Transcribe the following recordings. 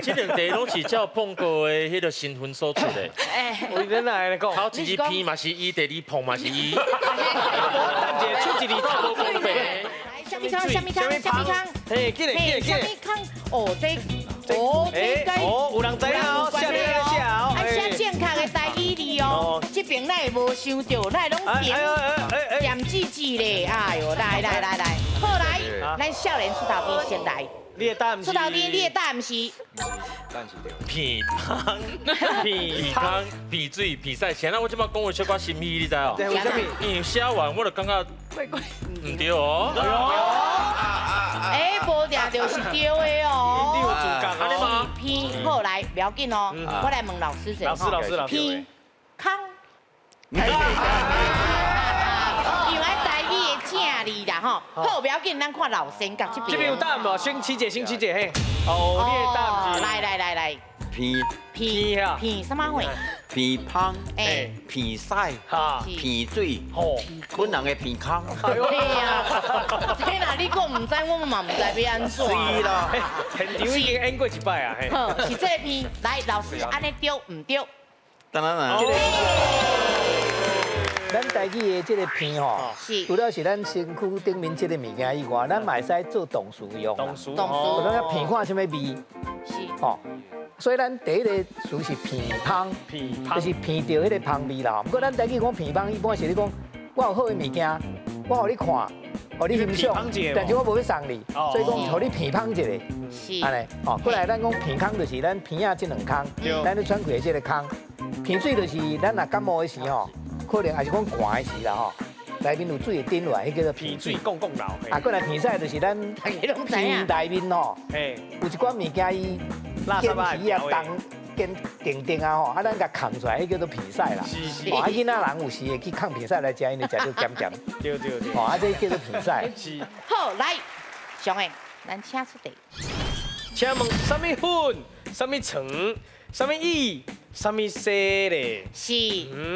這兩題攏是照碰過的彼個身份所出的。哎，為恁來來講，頭一字鼻嘛是伊，第二碰嘛是伊。等一下出一字頭。無公平。啥物空？啥物空？啥物空？嘿，緊來緊來緊啥來。物空？哦，這，哦，這該。哦，有人知影哦，寫咧寫哦。愛寫正確的台語字哦。這邊哪會無想著，哪會攏點點字字咧？哎喲，來來來來，好來，咱少年出頭天先來。你的答案是？出頭天，你的答案是？鼻芳、鼻空、鼻水、鼻屎。現在我這擺講話小可心虛，你知哦？為啥物？因為寫完我就感覺毋對哦。哎，無定就是對的哦。你有主角按呢嗎？鼻好來，不要緊哦。我來問老師者。老師，老師，老師。鼻空。因為台語的正字啦吼，好，不要緊，咱看老先覺這邊。這邊有答案無？先起者，先起者嘿。哦，你的答案是？來來來來。鼻鼻鼻啥物貨？鼻芳，哎，鼻屎，鼻水，吼，本人的鼻空。對啊，這若你講毋知，我嘛毋知欲按怎。是啦，現場已經演過一擺啊。好，是這個鼻。來，老師按呢對毋對？當然啦。咱台語的這個鼻吼，除了是咱身軀頂面這個物件以外，咱嘛會使做動詞用。動詞，動詞。咱鼻看啥物味？是。吼，所以咱第一個詞是鼻芳，就是鼻著彼個芳味啦。毋過咱台語講鼻芳，一般是咧講我有好的物件，我予你看，予你欣賞，但是我無欲送你，所以講予你鼻芳一下。是。按呢，吼，過來咱講鼻空就是咱鼻仔這兩空，咱咧喘氣的這個空。鼻水就是咱若感冒的時吼。可能也是講寒的時啦吼，內面有水會滴落來，彼叫做鼻水摃摃流。啊，過來鼻屎就是咱鼻內面吼，有一寡物件伊堅皮啊、重堅定定啊吼，啊咱共崁出來，彼叫做鼻屎啦。是是。啊，囡仔人有時會去崁鼻屎來食，因為食著鹹鹹。對對對。吼，啊，這叫做鼻屎。是。好，來，上個，咱請出題。請問啥物粉？啥物床？啥物椅？啥物西咧？是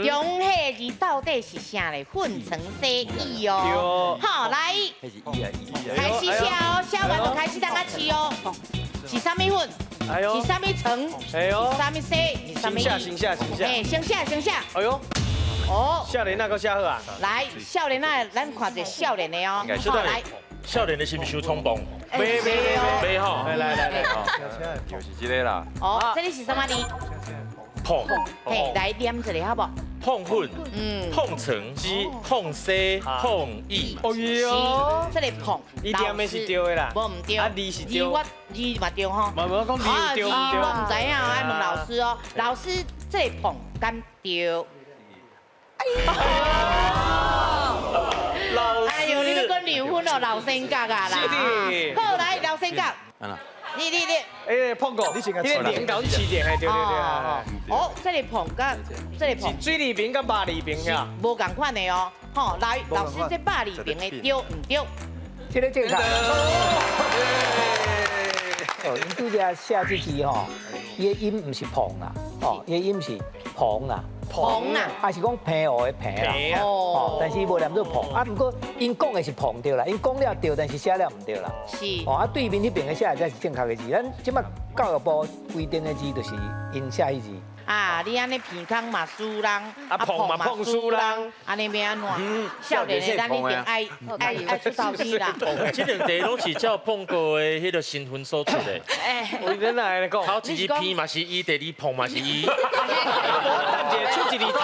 中彼字到底是啥咧？粉床洗椅哦。好，來，開始寫哦，寫完就開始當下試哦。是啥物粉？是啥物床？是啥物西？是啥物椅？先寫，先寫，哎，先寫，先寫。哎喲，哦，少年仔閣寫好啊？來，少年仔，咱看一下少年的哦。好，來，少年的是毋是傷衝動？袂袂袂吼。來來來來，就是這個啦。哦，這裡是啥物字？碰，嘿，來念一下好無？碰粉，碰床，碰西，碰椅。哦喲，這個碰，伊念的是對的啦，無毋對。啊，字是對。字我字嘛對吼。無無講字對毋對？我毋知影，愛問老師哦。老師，這個碰敢對？哎老師，哎呦，你欲閣離婚哦，老先覺啊啦。好，來老先覺。你你你，哎，碰過，你個連講起點，對對對。哦，這個碰佮這個碰，是水字邊佮肉字邊呀，無仝款的哦。吼，來，老師，這肉字邊的對毋對？這個正確。哦，𪜶拄才寫這字吼，伊的音毋是碰啦，哦，伊的音是膨啦。膨啊，還是講平湖的平啦，哦，但是無念做碰，啊，毋過𪜶講的是碰對啦，𪜶講了對，但是寫了毋對啦。是。哦，啊，對面彼邊的寫的才是正確的字，咱這擺教育部規定的字就是𪜶寫彼字。啊，你按呢鼻空嘛輸人，啊碰嘛碰輸人，按呢欲按怎？少年的咱一定愛愛愛出頭天啦。這兩題攏是照碰過的彼個身份所出的。哎，為恁來講，頭一字鼻嘛是伊，第二碰嘛是伊。等一下出一字頭。